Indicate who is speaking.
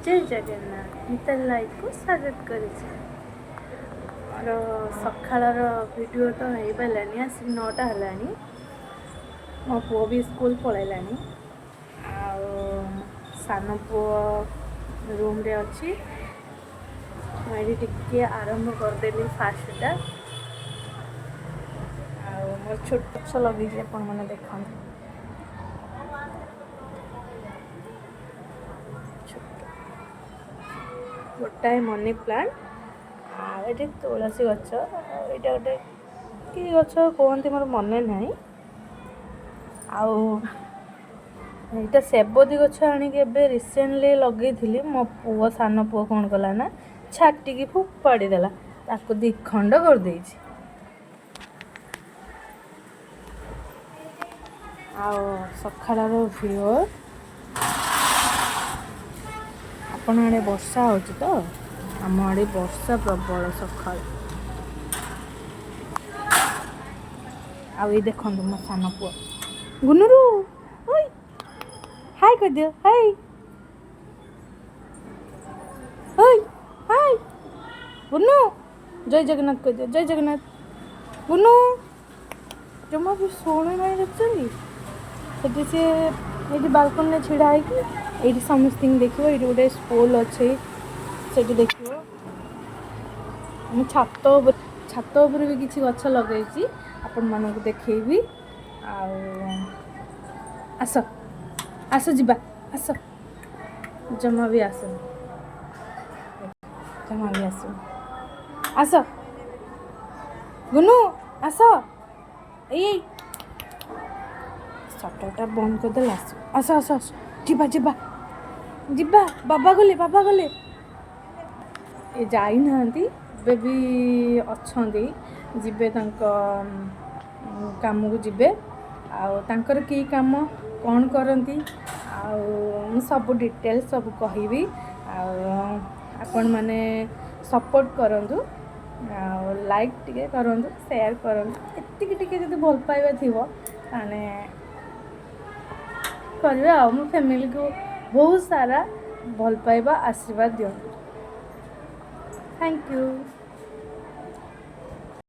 Speaker 1: ଜୟ ଜଗନ୍ନାଥ। ମିତାଲି ଲାଇଫକୁ ସ୍ୱାଗତ କରୁଛି। ମୋର ସକାଳର ଭିଡ଼ିଓ ତ ହେଇପାରିଲାନି। ଆସିକି 9ଟା ହେଲାଣି। ମୋ ପୁଅ ବି ସ୍କୁଲ ପଳେଇଲାଣି ଆଉ ସାନ ପୁଅ ରୁମ୍ରେ ଅଛି। ମୁଁ ଏଇଠି ଟିକେ ଆରମ୍ଭ କରିଦେଲି ଫାଷ୍ଟଟା। ଆଉ ମୋର ଛୋଟ ଗଛ ଲଗେଇଛି, ଆପଣମାନେ ଦେଖନ୍ତୁ। ଛୋଟ ଗୋଟାଏ ମନି ପ୍ଲାଣ୍ଟ ଆଉ ଏଠି ତୁଳସୀ ଗଛ। ଆଉ ଏଇଟା ଗୋଟେ କି ଗଛ କୁହନ୍ତି, ମୋର ମନେ ନାହିଁ। ଆଉ ଏଇଟା ସେବତୀ ଗଛ ଆଣିକି ଏବେ ରିସେଣ୍ଟଲି ଲଗେଇଥିଲି। ମୋ ପୁଅ, ସାନ ପୁଅ କ'ଣ କଲା ନା ଛାଟିକି ଫୋପାଡ଼ି ଦେଲା, ତାକୁ ଦି ଖଣ୍ଡ କରିଦେଇଛି। ଆଉ ସକାଳର ଭିଉ। ଆପଣ ଆଡ଼େ ବର୍ଷା ହେଉଛି ତ? ଆମ ଆଡ଼େ ବର୍ଷା ପ୍ରବଳ ସକାଳୁ। ଆଉ ଏଇ ଦେଖନ୍ତୁ ମୋ ସାନ ପୁଅ ଗୁନୁରୁ। ଓଇ, ହାଇ କରିଦିଅ। ହାଇ, ଓଇ, ହାଇ ଗୁନୁ। ଜୟ ଜଗନ୍ନାଥ କହିଦିଅ। ଜୟ ଜଗନ୍ନାଥ ଗୁନୁ। ଜମା ବି ଶୁଣୁ ନାହିଁ। ଦେଖୁଛନ୍ତି ସେଠି ସିଏ ଏଇଠି ବାଲକୋନିରେ ଛିଡ଼ା ହେଇକି ଏଇଠି ସମସ୍ତଙ୍କୁ ଦେଖିବ। ଏଇଠି ଗୋଟେ ସ୍କୁଲ ଅଛି, ସେଠି ଦେଖିବ। ମୁଁ ଛାତ ଉପରେ ବି କିଛି ଗଛ ଲଗେଇଛି, ଆପଣମାନଙ୍କୁ ଦେଖେଇବି। ଆଉ ଆସ, ଆସ, ଯିବା, ଆସ। ଜମା ବି ଆସୁନି, ଜମା ବି ଆସୁନି। ଆସ ଗୁନୁ, ଆସ। ଏଇ ଏଇ ସଟରଟା ବନ୍ଦ କରିଦେଲେ ଆସିବ। ଆସ, ଆସ, ଆସ, ଯିବା, ଯିବା, ଯିବା। ବାବା ଗଲେ, ବାବା ଗଲେ। ଏ ଯାଇନାହାନ୍ତି, ଏବେ ବି ଅଛନ୍ତି। ଯିବେ, ତାଙ୍କ କାମକୁ ଯିବେ। ଆଉ ତାଙ୍କର କି କାମ, କ'ଣ କରନ୍ତି, ଆଉ ମୁଁ ସବୁ ଡିଟେଲ୍ସ ସବୁ କହିବି। ଆଉ ଆପଣମାନେ ସପୋର୍ଟ କରନ୍ତୁ ଆଉ ଲାଇକ୍ ଟିକେ କରନ୍ତୁ, ସେୟାର କରନ୍ତୁ। ଏତିକି ଟିକେ ଯଦି ଭଲ ପାଇବା ଥିବ, ତାହେଲେ କରିବେ। ଆଉ ମୋ ଫ୍ୟାମିଲିକୁ ବହୁତ ସାରା ଭଲ ପାଇବା, ଆଶୀର୍ବାଦ ଦିଅନ୍ତୁ। Thank you.